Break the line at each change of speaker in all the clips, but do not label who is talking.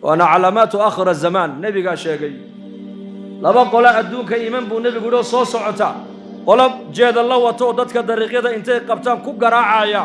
Waana calaamaatu aakhir azamaan, nebigaa sheegay. Laba qolo adduunka iman buu nebigu yidhi oo soo socota: qolo jeedalla wato oo dadka dariiqyada intay qabtaan ku garaacaya,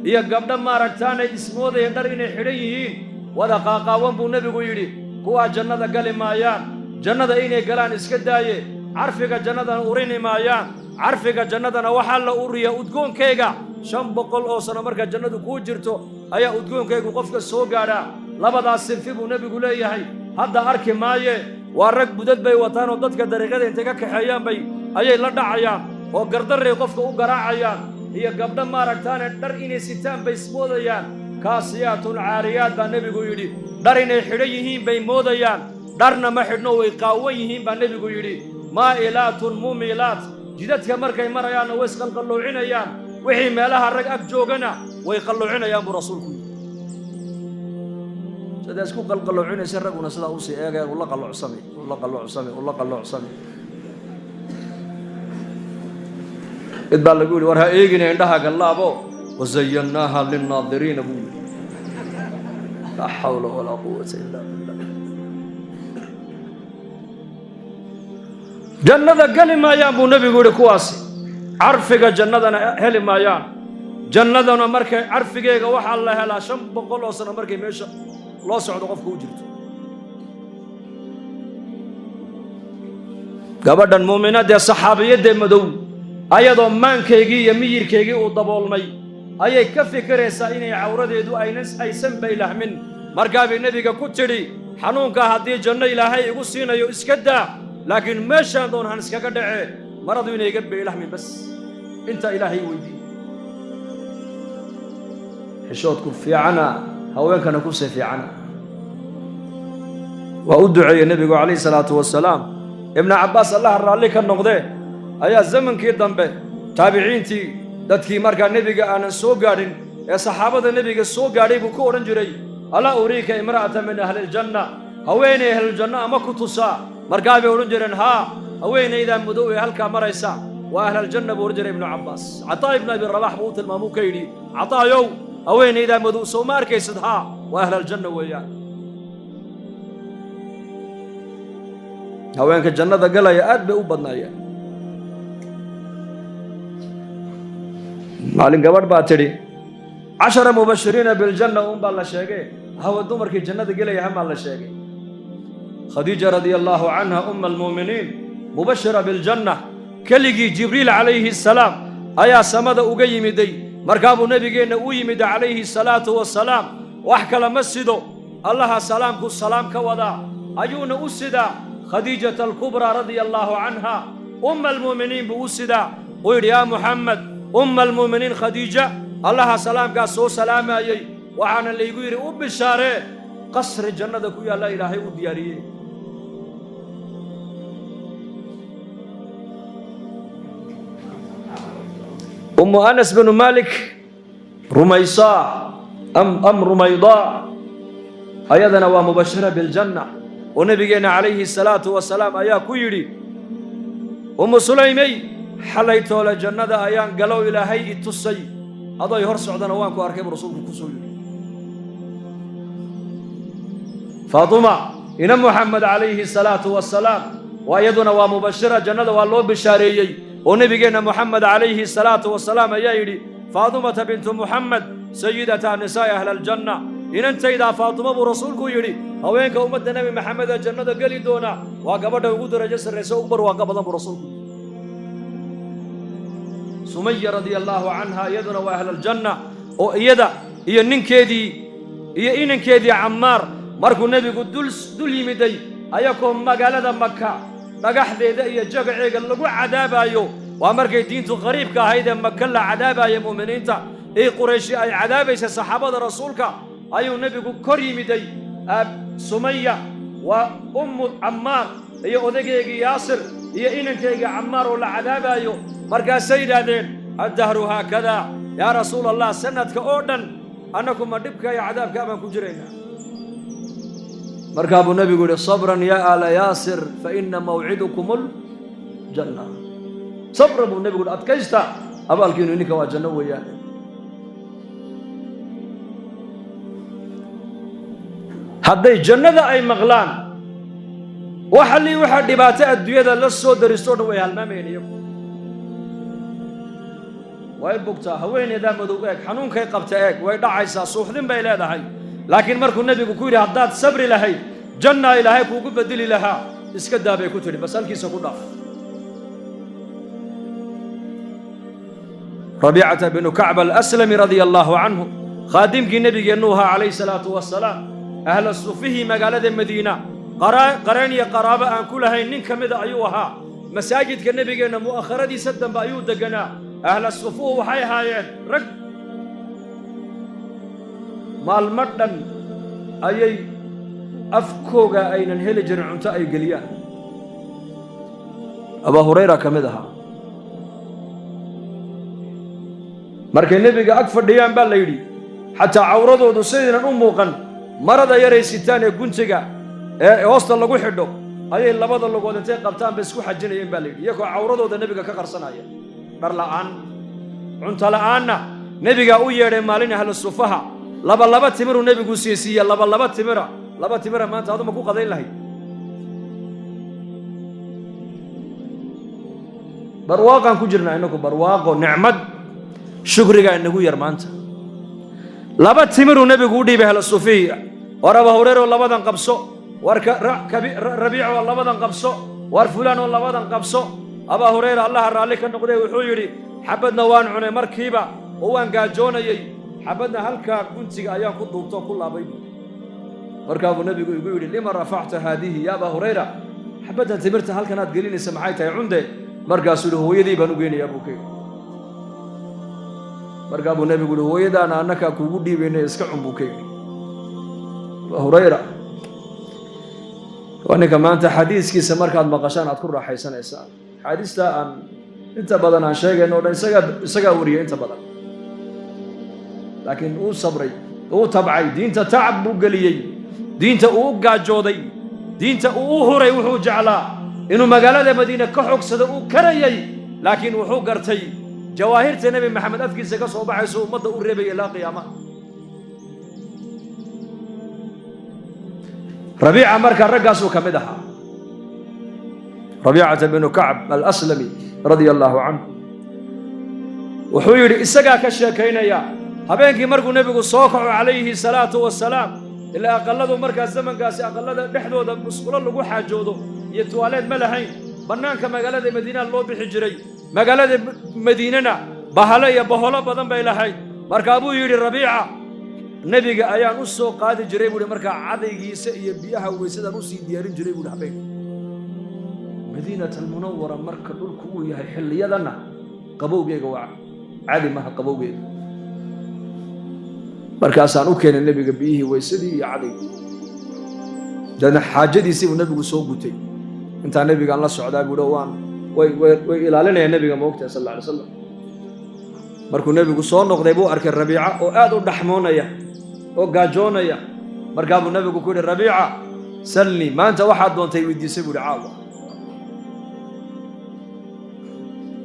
iyo gabdho maaragtaanay ismoodayeen dhar inay xidhan yihiin, wada qaaqaawan buu nebigu yidhi. Kuwaa jannada gali maayaan, jannada inay galaan iska daaye, carfiga jannadana urini maayaan. Carfiga jannadana waxaa la uriya udgoonkayga. 500 oo sano markaa jannadu kuu jirto ayaa udgoonkaygu qofka soo gaadhaa. Labadaas sinfi buu nebigu leeyahay hadda arki maaye. Waa rag budad bay wataan oo dadka dariiqyada intay ka kaxeeyaan bay ayay la dhacayaan oo gardarray qofka u garaacayaan, iyo gabdho maaragtaane dhar inay sitaan bay ismoodayaan. Kaasiyaatun caariyaad baa nebigu yidhi. Dhar inay xidhan yihiin bay moodayaan, dharna ma xidhno, way qaawan yihiin baa nebigu yidhi. Maa'ilaatun mumilaat, jidadka markay marayaanna way isqalqalloocinayaan, wixii meelaha rag ag joogana way qalluucinayaan buu rasuulku yidhi. Sidaa isku qalqalloocinaysa ragguna sidaa usii eegayaan, ula qalloocsamay, ula qalloocsamay, ula qalloocsamay. Mid baa lagu yidhi, war ha eegina, indhaha gallaabo. Wazayannaaha linnaadiriina buu yidhi. Laa xawla walaa quwata illa billah. Jannada geli maayaan buu nebigu yidhi kuwaasi, carfiga jannadana heli maayaan. Jannadana markay carfigeega waxaa la helaa 500 oo sano markay meesha loo socdo qofka u jirto. Gabadhan muuminadee saxaabiyadee madow, ayadoo maankaygii iyo miyirkaygii uu daboolmay, ayay ka fikiraysaa inay cawradeedu aynan aysan baylahmin. Markaa bay nebiga ku tidhi, xanuunkaa haddii janno ilaahay igu siinayo iska daa, laakiin meeshaan doon han iskaga dhacee, maradu inay iga baylahmin bas intaa ilaahay weydiiye. Xishoodku fiicana, haweenkana kusii fiicana. Waa u duceeyey nebigu calayhi salaatu wasalaam. Ibnu Cabbaas, allaha raalli ka noqdee, ayaa zamankii dambe taabiciintii, dadkii markaa nebiga aanan soo gaadhin ee saxaabada nebiga soo gaadhay, buu ku odhan jiray, alaa uriika imra'ata min ahli aljanna? Haweenay ahluljanna ama ku tusaa? Markaa bay odhan jireen, haa, haweenaydaa madow ee halkaa maraysa waa ahlaljanna buu odhan jiray Ibnu Cabbaas. Cataa ibnu Abi Rabax buu u tilmaamuu ka yidhi, Cataayow, haweenaydaa madow soo ma arkaysid? Haa, waa ahlaljanna weeyaan. Haweenka jannada galaya aad bay u badnaayeen. Maalin gabadh baa tidhi, cashara mubashiriina biljanna un baa la sheegay, hawa dumarkii jannada gelaya hamaa la sheegay. Khadiija radia allaahu canha, umma almu'miniin, mubashira biljanna. Keligii Jibriil calayhi asalaam ayaa samada uga yimiday. Markaa buu nebigeenna u yimid calayhi salaatu wasalaam. Wax kale ma sido, allaha salaamku salaam ka wadaa ayuuna u sidaa. Khadiijata alkubraa radia allaahu canha, umma almu'miniin, buu u sidaa. Uu yidhi, yaa Muxamed, umma almu'miniin Khadiija allaha salaamkaas soo salaamayey, waxaana laygu yidhi u bishaaree qasri jannada ku yaalla ilaahay u diyaariyey. Ummu Anas binu Malik, Rumaysaa am Rumaydaa, ayadana waa mubashira biljanna, oo nebigeenna calayhi salaatu wasalaam ayaa ku yidhi, Ummu Sulaymey, xalay toole jannada ayaan galow ilaahay i tusay, adoy hor socdana waan ku arkay buu rasuulku ku soo yidhi. Faatuma ina Muxamed calayhi salaatu wasalaam waa iyaduna waa mubashira, jannada waa loo bishaareeyey, oo nebigeenna Muxamed calayhi salaatu wasalaam ayaa yidhi, Faatumata bintu Muxamed sayidata nisaa'i ahli aljanna. Inantaydaa Faatuma buu rasuulku yidhi, haweenka ummadda Nebi Maxamed ee jannada geli doona waa gabadha ugu darajo sarraysa, ugu barwaaqa badan buu rasuulku yidhi. Sumaya radia allaahu canha iyaduna waa ahlaljanna, oo iyada iyo ninkeedii iyo inankeedii Cammaar markuu nebigu dul yimiday ayagoo magaalada Maka dhagaxdeeda iyo jagaceega lagu cadaabaayo. Waa markay diintu qariibka ahayd ee Maka la cadaabaya mu'miniinta ee Qurayshi ay cadaabaysa saxaabada rasuulka, ayuu nebigu kor yimiday. Sumaya waa ummu Cammaar iyo odageygii Yaasir iyo inankeygii Cammaar oo la cadaabaayo. Markaasay yidhaahdeen, addahru haakadaa yaa rasuul Allah? Sanadka oo dhan annakuma dhibka iyo cadaabkaa baan ku jiraynaa. Markaa buu nebigu yidhi, sabran yaa aala Yaasir, fa ina mawcidukum aljanna. Sabra buu nebigu yidhi, adkaysta, abaalkiinu idinka waa janno weeyaan. Hadday jannada ay maqlaan, waxalii waxaa dhibaato adduunyada la soo daristo o dhan way halmaamayeen iyagu. Way bugtaa haweeneydaa madow, eeg xanuunkay qabta, eeg way dhacaysaa, suuxdin bay leedahay. Laakiin markuu nebigu ku yidhi haddaad sabri lahayd jannaa Ilaahay kuugu bedeli lahaa, iska daa bay ku tidhi, bas halkiisa ku dhaaf. Rabiicata binu Kacb Alaslami radia allaahu canhu, khaadimkii nebigeennu ahaa calayhi salaatu wasalaam, ahla sufihii magaalada Madiina, qareen iyo qaraabo aan ku lahayn nin ka mida ayuu ahaa. Masaajidka nebigeenna mu'akharadiisa dambe ayuu deganaa. Ahla sufuhu waxay ahaayeen rag maalmo dhan ayay afkooga aynan heli jirin cunto ay geliyaan. Abaa Hurayra ka mid ahaa. Markay nebiga ag fadhiyaan baa la yidhi, xataa cawradoodu sidaynan u muuqan, marada yaray sitaan ee guntiga ee hoosta lagu xidho ayay labada lugood intay qabtaan bay isku xajinayeen baa la yidhi, iyagoo cawradooda nebiga ka qarsanaya. Dhar la'aan, cunto la'aanna nebigaa u yeedhay maalin ahlu sufaha. Laba laba timiruu nebigu siisiiye, laba laba timira, laba timira maanta aduma ku qadayn lahayd. Barwaaqaan ku jirnaa innaku, barwaaqo, nicmad, shukrigaa inagu yar maanta. Laba timiruu nebigu u dhiibay ahlu sufihi. War Aba Hureyro, labadan qabso. War Rabiico, labadan qabso. War fulaan oo labadan qabso. Abaa Hureyra, Allaha raalli ka noqday, wuxuu yidhi xabadna waan cunay markiiba oo waan gaajoonayey, xabadna halkaa guntiga ayaan ku duubtoo ku laabay buui. Markaa buu nebigu igu yidhi, lima rafacta haadihi ya Abaa Hurayra? Xabaddan timirta halkanaad gelinaysa maxay tahay? Cunde. Markaasuu yihi, hooyadii baan u geynayaa buu ka yidhi. Markaa buu nebigu yihi, hooyadaana annakaa kuugu dhiibayna, iska cun buu ka yidhi. Abaa Hurayra waa ninka maanta xadiiskiisa markaad maqashaan aad ku raaxaysanaysaan. Axaadiista aan inta badan aan sheegayno o dhan isagaa wariyay inta badan, laakiin uu sabray, uu tabcay, diinta tacab buu geliyey, diinta uu u gaajooday, diinta uu u huray. Wuxuu jeclaa inuu magaalada Madiine ka xogsado, uu karayay, laakiin wuxuu gartay jawaahirta Nebi Maxamed afkiisa ka soo baxayso ummadda u reebaya ilaa qiyaamaha. Rabiica markaa raggaasuu ka mid ahaa, Rabiicata binu Kacb Alaslami radia allaahu canhu. Wuxuu yidhi, isagaa ka sheekaynaya, habeenkii markuu nebigu soo kaco calayhi salaatu wasalaam, ilaa aqalladu markaa zamankaasi aqallada dhexdooda musqulo lagu xaajoodo iyo tuwaaleed ma lahayn. Bannaanka magaalada Madiinaa loo bixi jiray. Magaalada Madiinana bahalo iyo boholo badan bay lahayd. Markaa buu yidhi Rabiica, nebiga ayaan u soo qaadi jiray buuhi, markaa cadaygiisa iyo biyaha weysadaan usii diyaarin jiray buuhi habeenka. Madiinat Almunawara marka dhulku uu yahay xilliyadanna qabowgeega waa cadi maha qabowgeeda. Markaasaan u keenay nebiga biyihii weysadii iyo cadaygii, daedna xaajadiisii buu nebigu soo gutay. Intaa nebigaan la socdaa buuhi, waan way way way ilaalinaya nebiga, moogtahay, sal alla alay slam. Markuu nebigu soo noqday buu arkay Rabiica oo aad u dhaxmoonaya oo gaajoonaya. Markaa buu nebigu ku yidhi, Rabiica, salnii, maanta waxaad doontay weydiisay buu yidhi caawa.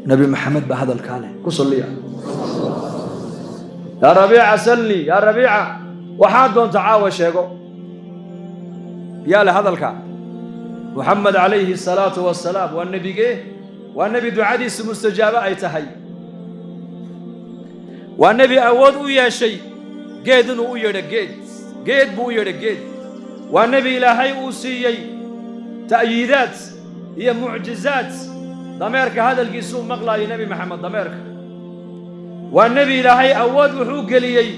Nebi Maxamed baa hadalkaa leh, ku salliya. Yaa Rabiica salnii, yaa Rabiica, waxaad doonta caawa sheego. Yaa leh hadalka? Muxamed calayhi asalaatu wasalaam. Waa nebigee? Waa nebi ducadiisu mustajaabo ay tahay. Waa nebi awood u yeeshay geed inuu u yeedho, geed geed buu u yeedho geed. Waa nebi Ilaahay uu siiyey ta'yiidaad iyo mucjizaad. Dameerka hadalkiisuu maqlaayay Nebi Maxamed, dameerka. Waa nebi Ilaahay awood wuxuu geliyey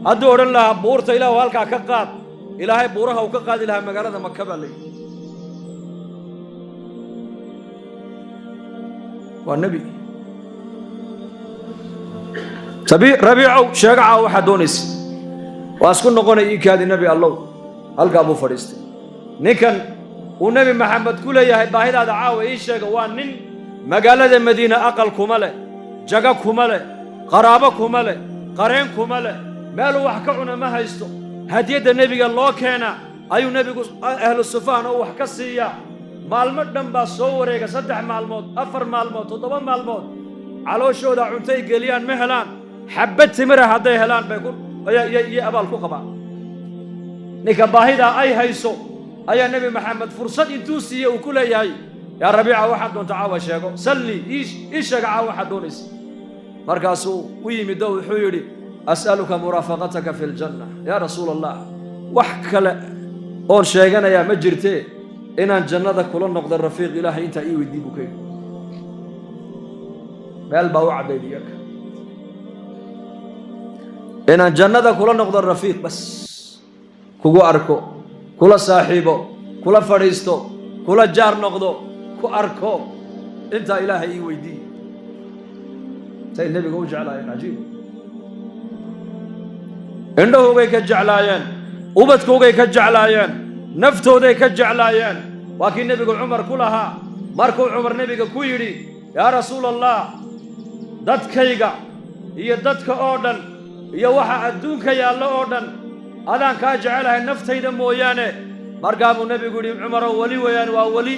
hadduu odhan lahaa buurta Ilaahu halkaa ka qaad, Ilaahay buuraha uu ka qaadi lahaa magaalada Maka baa la yidhi. Waa nebi. Rabiicow, sheegacaa waxaad doonaysa. Waa isku noqonay iikaadi nebi Allow. Halkaa buu fadhiistay. Ninkan uu Nebi Maxamed ku leeyahay baahidaada caawa ii sheega waa nin magaalada Madiine aqal kuma leh, jago kuma leh, qaraabo kuma leh, qareen kuma leh, meeluu wax ka cuna ma haysto. Hadiyadda nebiga loo keenaa ayuu nebigu ahlu sufahna uu wax ka siiyaa. Maalmo dhan baa soo wareega, 3 maalmood, 4 maalmood, 7 maalmood, calooshooda cuntay geliyaan ma helaan. Xabad timira hadday helaan bay ku iyo abaal ku qabaan. Ninka baahidaa ay hayso ayaa Nebi Maxamed fursad intuu siiyey uu ku leeyahay: "Yaa Rabiica, waxaad doonta caawa sheego, salli, ii sheega caawa waxaad doonaysa." Markaasuu u yimid oo wuxuu yidhi: "أسألك مرافقتك في الجنة يا رسول الله." Wax kale oon sheeganayaa ma jirtee, inaan jannada kula noqdo rafiiq, Ilaahay intaa ii weydii, buu ka yidhi. Meel baa u caddayd iyaga: inaan jannada kula noqdo rafiiq, bas kugu arko, kula saaxiibo, kula fadhiisto, kula jaar noqdo, ku arko, intaa Ilaahay ii weydii. Say nebiga u jeclaayeen, cajiib! Indhahoogay ka jeclaayeen, ubadkoogay ka jeclaayeen, naftooday ka jeclaayeen. Waa kii nebigu Cumar ku lahaa, markuu Cumar nebiga ku yidhi: "Yaa Rasuul Allah, dadkayga iyo dadka oo dhan iyo waxa adduunka yaallo oo dhan adaan kaa jecelahay, naftayda mooyaane." Markaa buu nebigu yidhi: "Cumarow, weli weeyaan, waa weli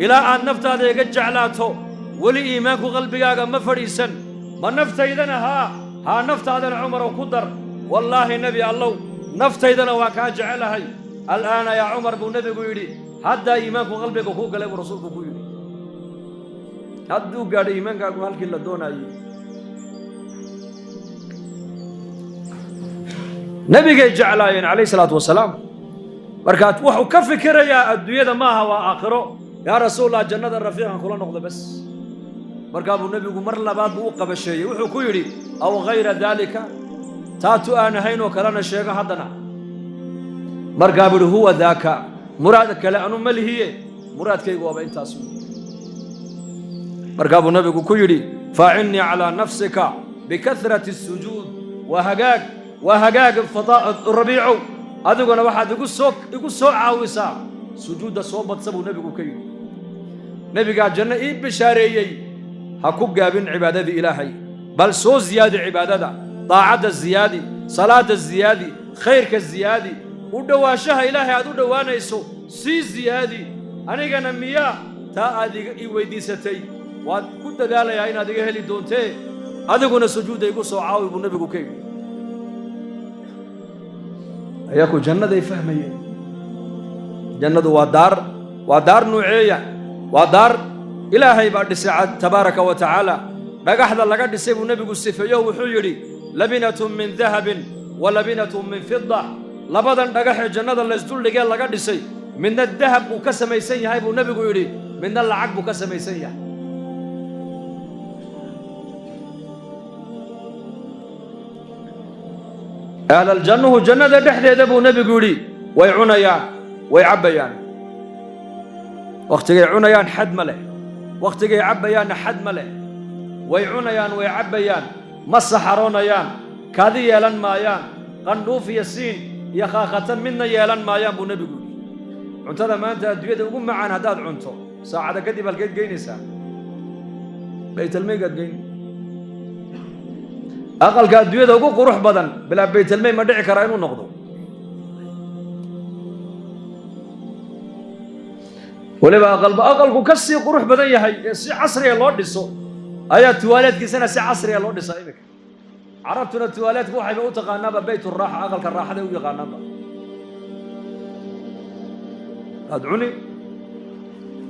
ilaa aad naftaada iga jeclaato, weli iimaanku qalbigaaga ma fadhiisan." "Ma naftaydana?" "Haa, haa, naftaadana, Cumarow, ku dar." "Wallaahi, Nebi Allow, naftaydana waan kaa jecelahay." "الآن يا عمر," buu nebigu yidhi, "haddaa iimaanku qalbiga kuu galay," buu rasuulku ku yidhi. Hadduu gaadho iimaankaagu halkii la doonayey. Nebigay jeclaayeen calayh salaatu wasalaam. Markaa wuxuu ka fikirayaa adduunyada maaha, waa aakhiro. "Yaa Rasuulallah, jannada rafiiqan kula noqdo, bas." Markaa buu nebigu mar labaad buu u qabasheeyey, wuxuu ku yidhi: "أو غير ذلك, taatu aan ahayn oo kalena sheego haddana." Markaa buu ihi: "هو ذاك, muraad kale anu ma lihiye, muraadkaygu waaba intaas." Markaa buu nabigu ku yidhi: "فأعني على نفسك بكثرة السجود." Waa hagaag, waa hagaag, Rabiicow, adiguna waxaad igu soo caawisaa sujuudda soo badsa, buu nebigu ka yidhi. Nebigaa janno ii bishaareeyey. Ha ku gaabin cibaadadii Ilaahay, bal soo ziyaadi cibaadada, daacadda ziyaadi, salaadda ziyaadi, khayrka ziyaadi, u dhowaanshaha Ilaahay aad u dhowaanayso sii ziyaadi. Anigana miyaa taa aad iga ii weydiisatay waad ku dadaalayaa inaad iga heli doontee, adiguna sujuudda igu soo caawi, buu nebigu ka yidhi. Ayaku jannaday fahmayeen. Jannadu waa daar, waa daar nuuceeya? Waa daar Ilaahay baa dhisay تبارك وتعالى. Dhagaxda laga dhisay buu nebigu sifeeyo, wuxuu yidhi: لبنة من ذهب ولبنة من فضة. Labadan dhagaxee jannada laysduldhigee laga dhisay, midna dahab buu ka samaysan yahay, buu nebigu yidhi, midna lacag buu ka samaysan yahay. Ahlaljannuhu jannada dhexdeeda, buu nebigu yidhi, way cunayaan, way cabbayaan. Wakhtigay cunayaan xad ma leh, wakhtigay cabbayaanna xad ma leh. Way cunayaan, way cabbayaan, ma saxaroonayaan, kaadi yeelan maayaan, qandhuuf iyo siin iyo khaaqatan midna yeelan maayaan, buu nebigu yidhi. Cuntada maanta adduunyada ugu macaan haddaad cunto, saacada kadib halkeed geynaysaa? Baytalmeygaad geyn. Aqalka adduunyada ugu qurux badan bilaa baytalmey ma dhici karaa inuu noqdo? Weliba aqalba aqalku ka sii qurux badan yahay ee si casriga loo dhiso ayaa tuwaaleedkiisana si casriga loo dhisaa iminka. Carabtuna tuwaaleedku waxayba u taqaanaaba بيت الراحة, aqalka raaxaday u yaqaanaanba. Aad cuni,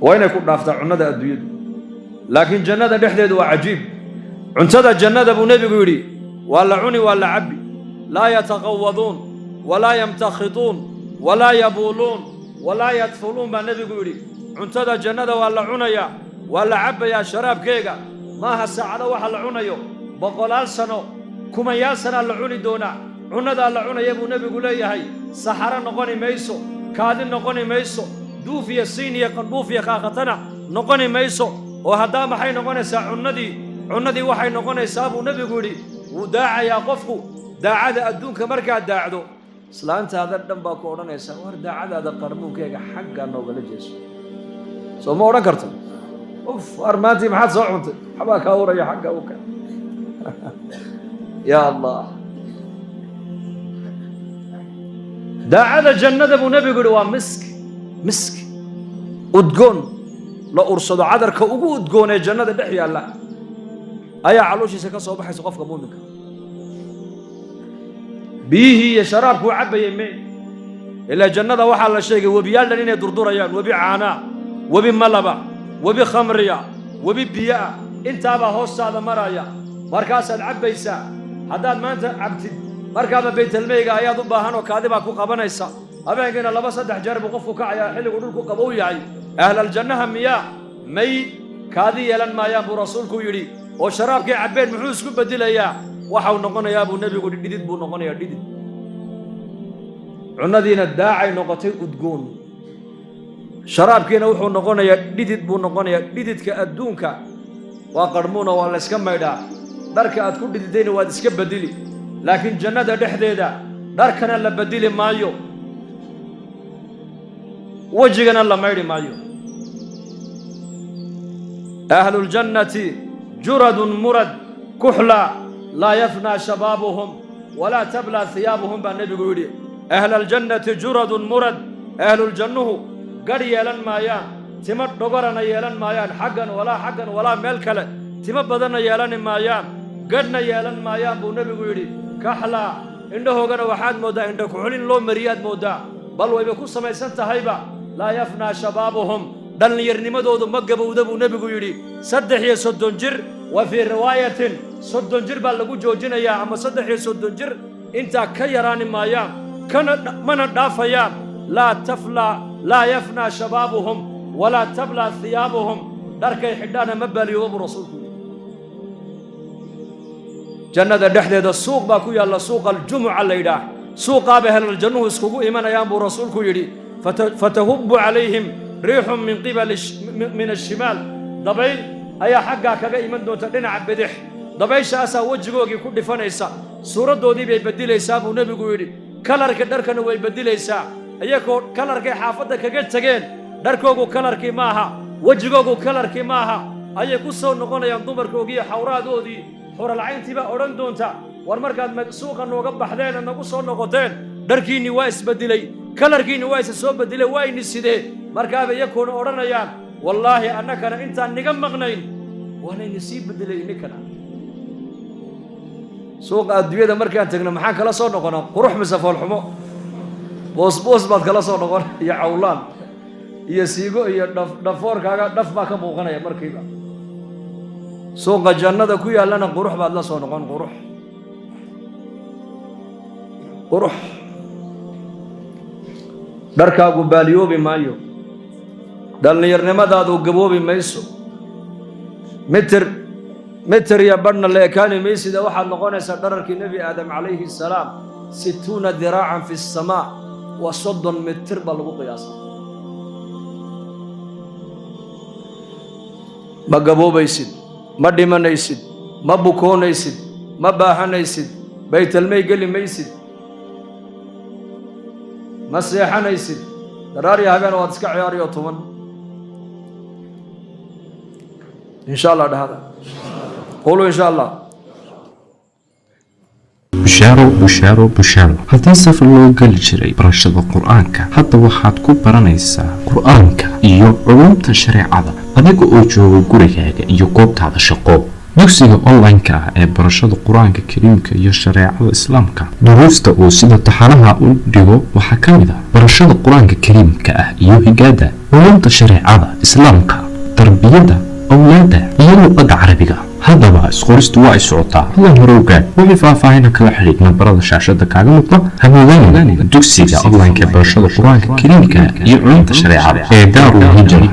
waa inay ku dhaaftaa cunnada adduunyadu, laakiin jannada dhexdeedu waa cajiib. Cuntada jannada, buu nebigu yidhi, waa la cuni, waa la cabbi. لا يتغوطون ولا يمتخطون ولا يبولون ولا يتفلون, baa nebigu yidhi. Cuntada jannada waa la cunayaa, waa la cabbayaa sharaabkeega. Maaha saacado waxa la cunayo, boqolaal sano, kumayaal sanaa la cuni doonaa cunnadaa la cunaya, buu nebigu leeyahay. Saxaro noqoni mayso, kaadi noqoni mayso, duuf iyo siin iyo qandhuuf iyo qaaqatana noqoni mayso. Oo haddaa maxay noqonaysaa cunnadii? Cunnadii waxay noqonaysaa, buu nebigu yidhi, wuu daacayaa qofku. Daacada adduunka markaad daacdo, islaantaada dhan baa ku odhanaysaa: "War, daacadaada qarmuunkeega xaggaa noogala jeeso." Soo ma odhan karto? "Uf, war, maantii maxaad soo cuntay? Waxbaa kaa uraya, xagga u ka." Ya Allah! Daacada jannada, buu nebigu yidhi, waa misk, misk udgoon la ursado. Cadarka ugu udgoon ee jannada dhex yaalla ayaa calooshiisa ka soo baxaysa qofka muuminka. Biyihii iyo sharaabkuu cabbayay me Ilaa jannada waxaa la sheegay webiyaal dhan inay durdurayaan, webi caanaa, webi malaba, webi khamriya, webi biyoah, intaabaa hoostaada maraya. Markaasaad cabbaysaa. Haddaad maanta cabtid, markaaba baytalmeyga ayaad u baahan oo kaadi baa ku qabanaysa. Habeenkiina 2-3 jeer buu qofku kacayaa xilligu dhulku qabow yahay. Ahlaljannaha miyaa may kaadi yeelan maayaan buu rasuulku yidhi. Oo sharaabkii cabbeen muxuu isku bedelayaa? Waxau noqonayaa buu nebigu yidhi, dhidid buu noqonayaa, dhidid. Cunnadiina daacay noqotay udgoon, sharaabkiina wuxuu noqonayaa dhidid buu noqonayaa. Dhididka adduunka waa qarmuuna, waa layska maydhaa, dharka aad ku dhididayna waad iska bedeli. Laakiin jannada dhexdeeda dharkana la bedeli maayo, wejigana la maydhi maayo. Ahluljannati juradun murad kuxla, laa yafnaa shabaabuhum walaa tablaa hiyaabuhum baa nebigu yidhi. Ahlaljannati juradun murad, ahluljannuhu gadh yeelan maayaan, timo dhogorana yeelan maayaan, xaggan walaa xaggan walaa meel kale, timo badanna yeelani maayaan, gadhna yeelan maayaan buu nebigu yidhi. Kaxlaa, indhahoogana waxaad mooddaa indha kuxulin loo mariyaad mooddaa, bal wayba ku samaysan tahayba. Laa yafnaa shabaabuhum, dhallinyarnimadoodu ma gabowda buu nebigu yidhi. 33 jir, wa fii riwaayatin 30 jir baa lagu joojinayaa, ama 33 jir intaa ka yaraani maayaan, kana mana dhaafayaan. Laa taflaa, laa yafnaa shabaabuhum walaa tablaa hiyaabuhum, dharkay xidhaana ma baaliyooba buu rasuulku yidhi. Jannada dhexdeeda suuq baa ku yaalla, suuqa aljumuca la yidhaah. Suuqaaba helaljannuhu iskugu imanayaan buu rasuulku yidhi. Fatahubbu calayhim riixun min qibali min ashimaal, dabayl ayaa xaggaa kaga iman doonta dhinaca bidix. Dabayshaasaa wejigoogii ku dhifanaysa, suuraddoodii bay beddilaysaa buu nebigu yidhi. Kalarka dharkana way beddilaysaa. Iyagoo kalarkay xaafadda kaga tegeen, dharkoogu kalarkii maaha, wejigoogu kalarkii maaha, ayay ku soo noqonayaan dumarkoogiiyo xawraadoodii. Xuralcayntii baa odhan doonta: "War markaad suuqa nooga baxdeen ee nagu soo noqoteen, dharkiinnii waa isbeddilay, kalarkiinni waa isa soo beddelay, waa ini sidee?" Markaaba iyakoona odhanayaan: "Wallaahi annakana intaan niga maqnayn waanayna sii beddelay ininkana." Suuqa adduunyada markaan tegno maxaan kala soo noqonaa? Qurux mise foolxumo? Boosboos baad kala soo noqon, iyo cawlaan iyo siigo iyo dhaf, dhafoorkaaga dhaf baa ka muuqanaya markiiba. Suuqa jannada ku yaallana qurux baad la soo noqon, qurux, qurux. Dharkaagu baaliyoobi maayo, dhallinyarnimadaadu gaboobi mayso, mitir mitir iyo badhna la ekaani maysida. Waxaad noqonaysaa dhararkii Nebi Aadam calayhi salaam, 60 diraacan fi asamaa, waa 30 mitir baa lagu qiyaasa. Ma gaboobaysid, ma dhimanaysid, ma bukoonaysid, ma baahanaysid, baytalmay geli maysid, ma seexanaysid. Daraariya habeen waad iska ciyaariyo tuman, insha Allah. Dhahada, qulu insha Allah.
Bushaaro, bushaaro, bushaaro! Haddii safar loo geli jiray barashada Qur-aanka, hadda waxaad ku baranaysaa Qur-aanka iyo culumta shareecada adiga oo jooga gurigaaga iyo goobtaada shaqo. Dugsiga online-ka ah ee barashada Qur-aanka Kariimka iyo shareecada Islaamka, duruusta uu sida taxanaha u dhigo waxaa ka mid ah barashada Qur-aanka Kariimka ah iyo higaada, culumta shareecada Islaamka, tarbiyadda awlaadda iyo luqadda Carabiga. Haddaba isqoristu waa ay socotaa, fadlan hore ogaad. Wixii faahfaahina kala xidhiidh nambarada shaashada kaaga muuqda. Hamoodaan dugsiga online-ka ee barashada Qur-aanka Kariimka iyo culumta shareecada ee Daarul Hijra.